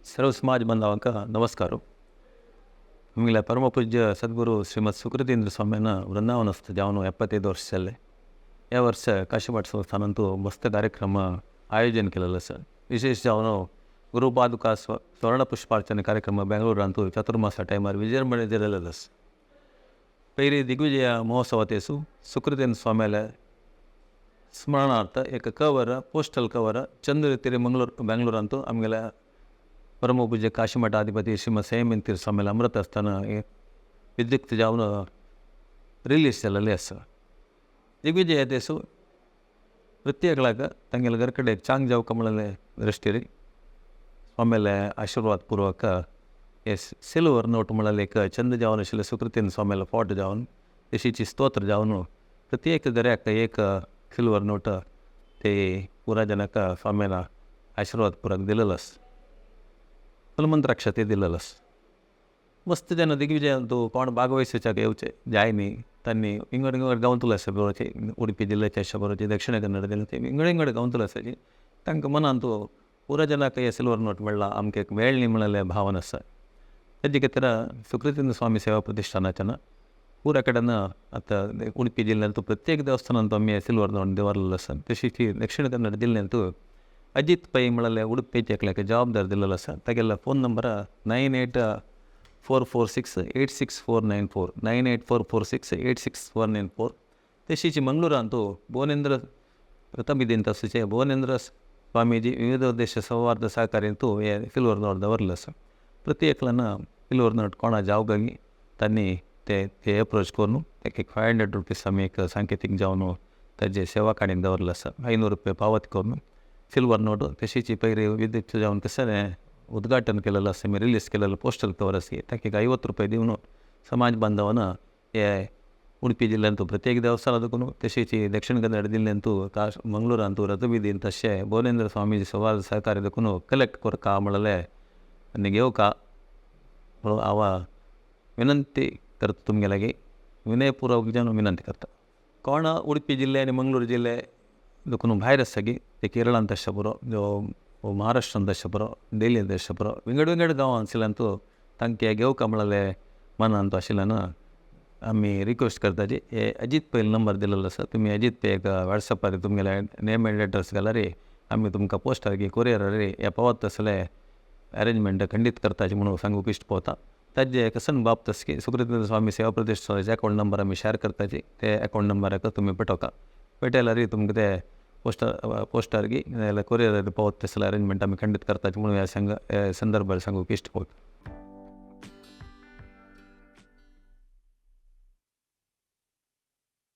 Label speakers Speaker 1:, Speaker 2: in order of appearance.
Speaker 1: सर्व समाज बांधवांक नमस्कार. आमगेल्या परमपूज्य सद्गुरू श्रीमद सुकृतींद्र स्वाम्यान वृंदावनस्थ जावन 75 वर्ष जाले. ह्या वर्स काशीमठ संस्थानांतू मस्त कार्यक्रम आयोजन केलेलो आसा. विशेष जावन गुरुपादुका स्वर्ण पुष्पार्चन कार्यक्रम बेंगळूरांतू चतुर्मासा टायमार विजृंभणे जालेलो आसा. पयली दिग्विजय महोत्सवातेसु सुकृतींद्र स्वाम्याले स्मरणार्थ एक कवर, पोस्टल कवर चंद्रतिरी मंगळूर बेंगळूरांतू आमगेल्या परमपूज्य काशीमठाधिपती श्रीमद संयमेंद्र स्वामीला अमृत आसतना विद्युक्त जावन रिलीज जाल्लें आसा. दिग्विजय देसु प्रत्येकलाक तांगेले घर कडेन चांग जावका म्हणलें दृश्टीर स्वामीले आशीर्वाद पूर्वक हे सिल्वर नोट म्हणलें एक चंद जावन आशिल्लें सुकृतीन स्वामीले फोटो जावन तशीची स्तोत्र जावन प्रत्येक घराक एक सिल्वर नोट ते पुरा जनाक स्वामीला आशीर्वाद पूर्वक दिलेलो आसा. फलमंत्राक्षते दिलेलो आसा. मस्त जन दिग्विजयांतू कोण भागवहिसूच्याक येवचे जाय न्ही तांणी विंगड विंगड गांवतलो आसा बरोवचे, उडपी जिल्ल्याचे आसा बरोवचे, दक्षिण कन्नड जिल्ल्याचे विंगड विंगड गांवतलो आसाची तांकां मनांतू पुरा जनाक हे सिल्वर नोट मेळ्ळा आमकां एक मेळ्ळी म्हणलें भावना आसा. तेजे खातीर सुकृतींद्र स्वामी सेवा प्रतिष्ठानाच्यान पुरा कडेन आतां उडपी जिल्ल्यांतू प्रत्येक देवस्थानांत आमी सिल्वर नोट दवरलेलो आसा. तशीच दक्षिण कन्नड जिल्ल्यांतू अजित पै म्हणलें उडपीचे एकल्याक जबाबदार दिलेलो आसा. तागेलो फोन नंबर 9844686494, 9844686494. तशीच मंगळूरांतू भुवनेंद्र प्रथमिदिंत आसूचे भुवनेंद्र स्वामीजी विविध उद्देश सौहार्द सहकार्यांतू हे सिल्वर नोट दवरलेलो आसा. प्रत्येकल्यान सिल्वर नोट कोणा जावगागी तांणी ते ते एप्रोच करून ताका एक 500 रुपीज आमी एक सांकेतीक जावन ताजे सेवा काणीक दवरलेलो आसा. 500 रुपया पावत करून सिल्वर नोट तशीच पयली विद्युत जावन कशें उद्घाटन केलेलो आसा, आमी रिलीज केलेलो पोस्टल कवर आसा ताका एक 50 रुपया दिवन समाज बांधवान हे उडपी जिल्ल्यांतू प्रत्येक देवस्थानांत करून तशीच दक्षिण कन्नड जिल्ल्यांतू काश मंगळूरांतू रथबिदीन तशें भुवनेंद्र स्वामीजी सवाल सहकार्य देखून कलेक्ट करका म्हणलें आनी घेवका म्हणून हांव विनंती करता तुमगे लागीं, विनयपूर्वक जावन विनंती करता. कोण उडपी जिल्ले आनी मंगळूर जिल्ले देखून भायर आसा की ते केरळांत आसचे पुरो, जो महाराष्ट्रांत आसचे पुरो, दिल्लींत आसचे पुरो, विंगड विंगड गांवांत आशिल्ल्यान तांकां घेवका म्हणलें मनांत आशिल्ल्यान आमी रिक्वेस्ट करता जी हे अजीत पै नंबर दिलेलो आसा, तुमी अजीत पै वॉट्सॅपार तुमगेले नेम एंड एड्रेस घाल्यार आमी तुमकां पोस्टार की कुरियरार हे पावत तसले अरेंजमेंट खंडीत करताची म्हणून सांगूंक इश्ट पावता. ताजे कसन बाब तस की सुकृतींद्र स्वामी सेवा प्रतिष्ठानाचे अकावंट नंबर आमी शेअर करताची ते अकावंट नंबराक तुमी पेटोवका, पेटयल्यार तुमकां ते पोस्टार की नाजाल्यार कुरियरार पावत तसले अरेंजमेंट आमी खंडीत करताची म्हणून ह्या संदर्भार सांगूंक इश्ट पावता.